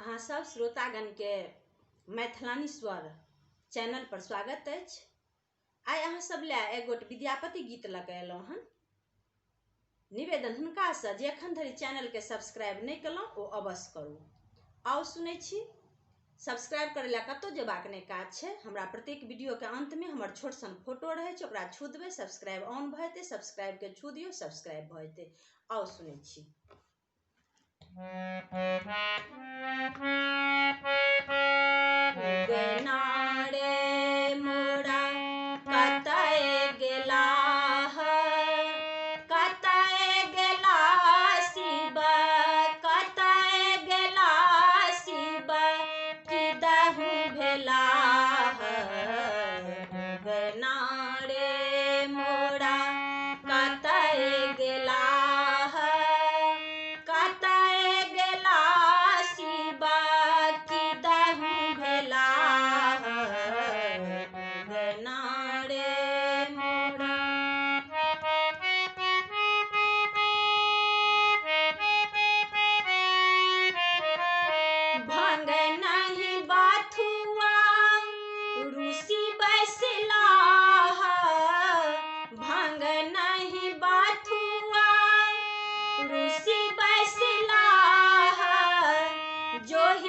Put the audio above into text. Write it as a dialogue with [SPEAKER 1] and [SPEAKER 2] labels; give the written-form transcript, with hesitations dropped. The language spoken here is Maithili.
[SPEAKER 1] अहाँ सब श्रोतागणके मैथिलानी स्वर चैनल पर स्वागत अछि। आइ अहाँ सब लए एगोट विद्यापति गीत लऽ कऽ एलहुँ हन। निवेदन हुनकासँ जे एखन धरि चैनलके सब्सक्राइब नहि केलहुँ ओ अवश्य करू। आउ सुनै छी। सब्सक्राइब करै लए कतहु जेबाक नहि काज छै। हमरा प्रत्येक वीडियोके अन्तमे हमर छोट सन फोटो रहै छै, ओकरा छू देबै, सब्सक्राइब ऑन भऽ जेतै। सब्सक्राइबके छू दियौ, सब्सक्राइब भऽ जेतै। आउ सुनै छी। उगना रे मोरा कतय गेलाह, कतय गेला शिव, कतय गेला शिव, की दहु भेलाह। उगना रे मोरा कतय गेलाह, कतय गेला शिव, की दहु भेलाह। उगना रे मोरा। भंग नहीं बाथुआ रूसी बैसलाह, भंग नहीं बाथुआ रूसी बैसलाह, जोहि